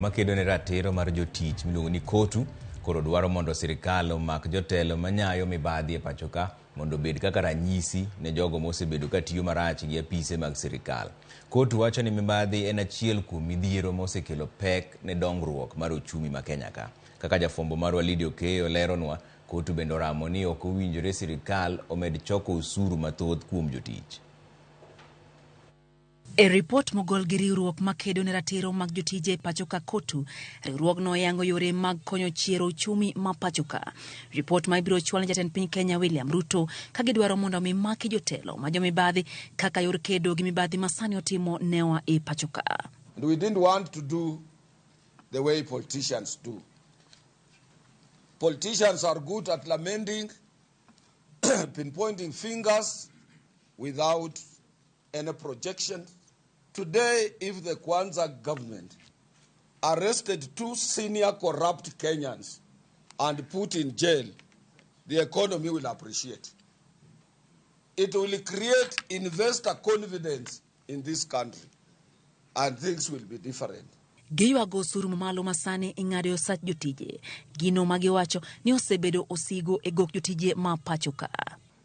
Makedo ne ratiro mar jotich miluongo ni COTU koro dwaro mondo sirkal omak jotelo manyayo mibadhi e pachoka mondo obed kaka ranyisi ne jogo mosebedo ka tiyo marach gi apise mag sirkal. COTU wacho ni mibadhi en achiel kuom midhiero mosekelo pek ne dongruok mar ochumi ma Kenya ka. Kaka jafwambo marwa Lydia Okeyo leronwa, COTU bende oramo ni ok owinjore sirkal omed choko osuru mathoth kuom jotich. E ripot mogol gi riwruok makedo ne ratiro mag jotije e pachoka COTU, riwruogno oyango yore mag konyo chiero uchumi ma pachoka. Ripot ma ibiro chwal ne jatend piny Kenya William Ruto ka gidwaro mondo mi maki jotelo ma jomibadhi kaka yor kedo gi mibadhi ma sani otimo newa e pachoka. And we didn't want to do the way politicians do. Politicians are good at lamenting, pinpointing fingers without any projection. Today, if the Kwanza government arrested two senior corrupt Kenyans and put in jail, the economy will appreciate. It will create investor confidence in this country, and things will be different. Giywago osuru mamalo ma sani ing'ado e osach jotije, gino ma giwacho ni osebedo osigo e gok jotije ma pacho ka.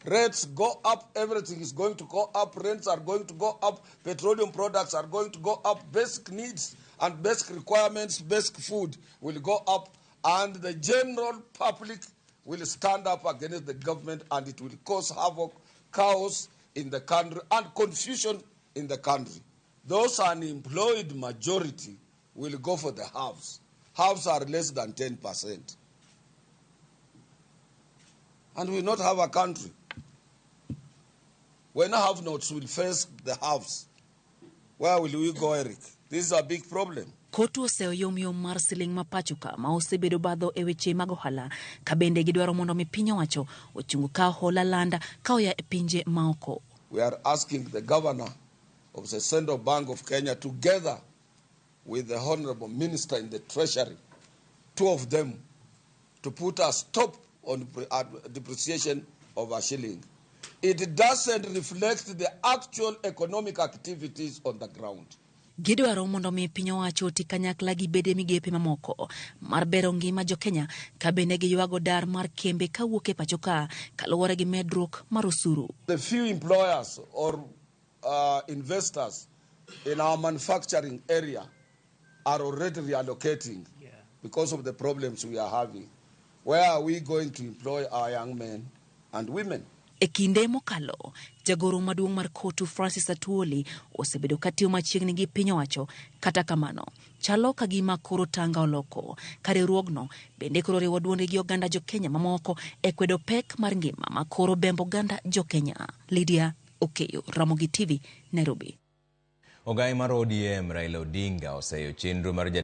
Rates go up, everything is going to go up, rents are going to go up, petroleum products are going to go up, basic needs and basic requirements, basic food will go up, and the general public will stand up against the government, and it will cause havoc, chaos in the country, and confusion in the country. Those unemployed majority will go for the haves. Haves are less than 10%. And we will not have a country. When have-nots will face the haves, where will we go, Eric? This is a big problem. COTU oseyo yomyom mar siling ma pacho ka ma osebedo badho e weche mag ohala ka bende gidwaro mondo mi piny owacho ochung ka hola landa ka oya e pinje maoko. We are asking the governor of the Central Bank of Kenya, together with the Honorable Minister in the Treasury, two of them, to put a stop on depreciation of a shilling. It doesn't reflect the actual economic activities on the ground. Gidwaro mondo mi piny owacho oti kanyakla gi bede migepe mamoko mar bero ngima jokenya ka bende giywago dar mar kembe kawuok e pacho ka kaluwore gi medruok mar osuru. The few employers or investors in our manufacturing area are already reallocating because of the problems we are having. Where are we going to employ our young men and women? E kinde mokalo, jagoro maduong' mar COTU Francis Atwoli osebedo katiyo machiegni gi piny owacho. Kata kamano, chalo ka gima koro tanga oloko ka riwruogno bende koro riwo duonde gi oganda jokenya mamoko e kwedo pek mar ngima ma koro bembo oganda jokenya. Lydia Okeyo, Ramogi TV, Nairobi. Ogai mar ODM Raila Odinga oseyo chenro mar